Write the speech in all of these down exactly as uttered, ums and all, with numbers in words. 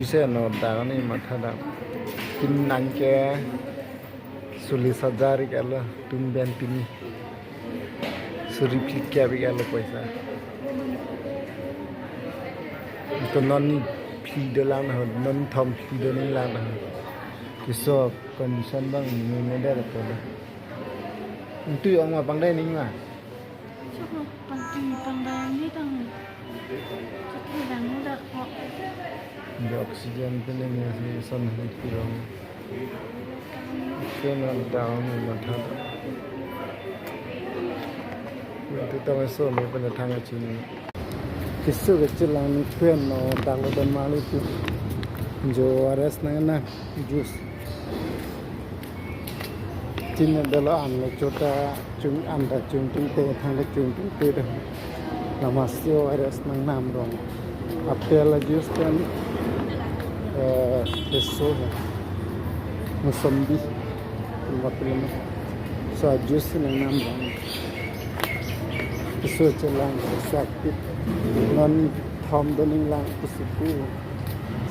Pise no dak ne matha dak. Tin nang ke suli sajar ik alo, tum ben pini. Suri phli kep ik alo poisa. Ito non ni phli dolang ho, non thom phli dolang ho. Kiso condition bang ni ne der to. Itu yang ma pangdai ning ma. Chok pangti pangdai ni tang. Chok dang ni dak kok. Di oxygen pini ni si son ni pirong. Kena down ni matha. Itu tama so me pena thang chini. Kisu ke chelang ni kuen no dak lo dan mali tu. Jo ares nang na juice. Tin delo an lo chota chung an da chung tung te thang da chung tung te da. Lama sio ares nang nam rong. Apple juice pen, eh, keso hai. Musombi. Apple. So juice nang nam rong. Kisu chelang sakit. Non thom doning lang kusuku.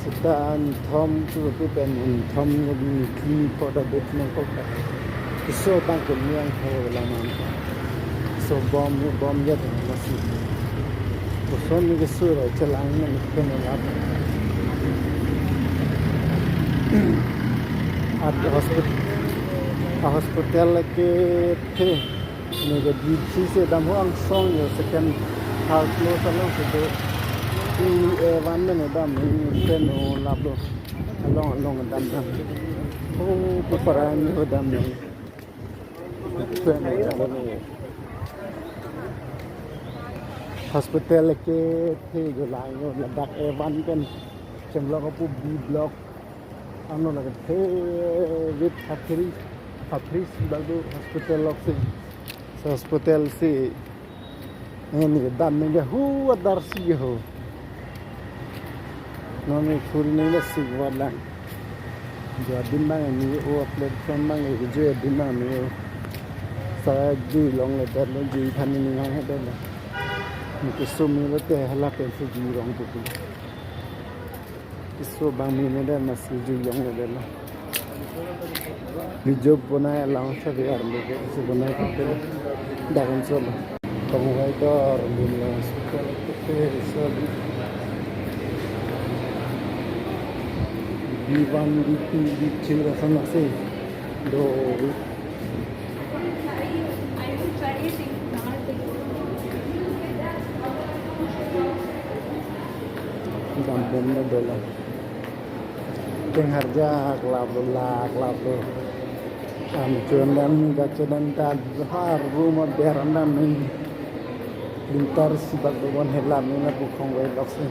Seta an thom tu tu pen an thom yang ni kini pada bet nang kok. Kisu bang ke niang ho laman. So bom ni bom ya tu masih. Koson ni kisu ra chelang ni pen lap. At hospital, hospital ke the. Ni ke di si se dam ho angsong yo second, third floor sa long si do. Si, eh, one minute dam ni pen o lap lo. Along along dam dam. Oh, pu para ni ho dam ni. Pen o dam ni. Hospital ke the go lang yo ladak eh one pen. Chem lo ko pu B block. Ano lagi the with Phathri, Phathri si bago hospital lok si. So hospital si ini dam ni hu adar si ho. Nami phul ni le si wala. Jo adin bang ni o platform bang ni jo adin bang ni o. Sa jui long le dar lo jui than ni nang he dar lo. Ni ke sumi lo te hala ke si jui long tu tu. Kisu bang mi ne dan masih jui long le dan. Video bonai lang sa di arlo ke kisu bonai ke dak an solo. Tong wai dor bin lang suka ke so. B one, B two, B three ra sana se. Do. Dam bom na dola. Teng harja klap lo, la klap lo. Am chuan dam ni ka chuan dam ta har room a ber an dam ni. Lintar sibak do bon helam ni na bukhong wai lok se.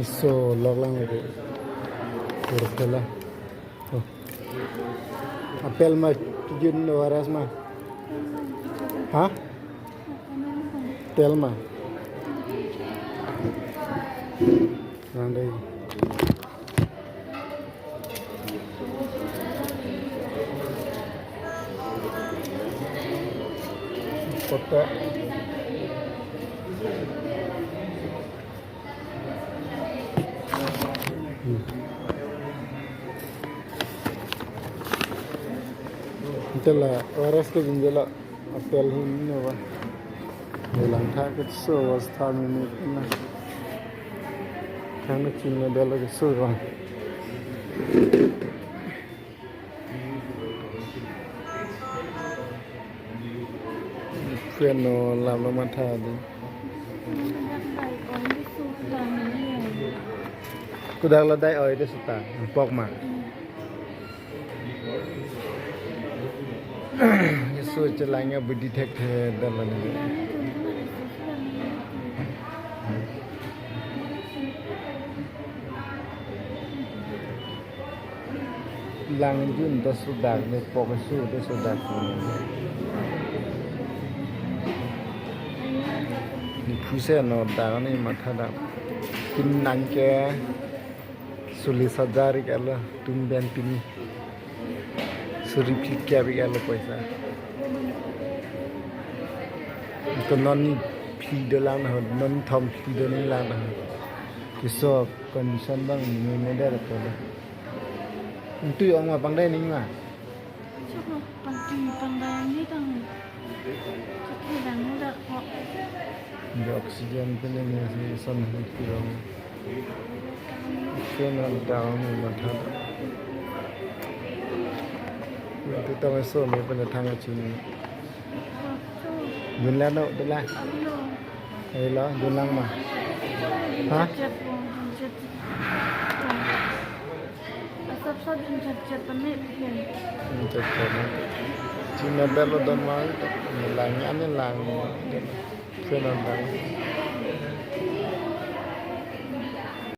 So lok lang lagi. Pura pula. Oh. Apple ma kijun lo aras ma. Ha? Tel ma. Nang dei. Kota. Hmm. Ante la, oras ke jinjela apple hin ne ba. Lang tha ke so was tha mini na. Thang ke chin ne dela ke so ba. Friend no lam lo matha di. Kudak lo dai oi de suta, pok ma. Yesu chelang ya budi thek the dalam ni. Lang jun ta sudak ni pok su de sudak. Ni phuse no dak ni matha dak. Tin nang ke suli sajar ik alo tum ben pini. Suri phli kep ik alo poisa. Ko non phli dolang na ho, non thom phli dolang na ho. Keso condition abang ni medet apot. Itu ong ma pangdai ning ma. Chopo pangti pangdai ni tang. Chopo dang ni dak kok. Di oxygen pen ni si son ni tirong. Oxygen down ni matha. Itu tang so me pen thang chini. Junlang no, dolang. Alo. Alo, junlang ma. Ha? Chat, chat, chat. Asap sap jun chat chat pame. Jun chat chat. China belo don ma. Lang, ane lang. Kena lang.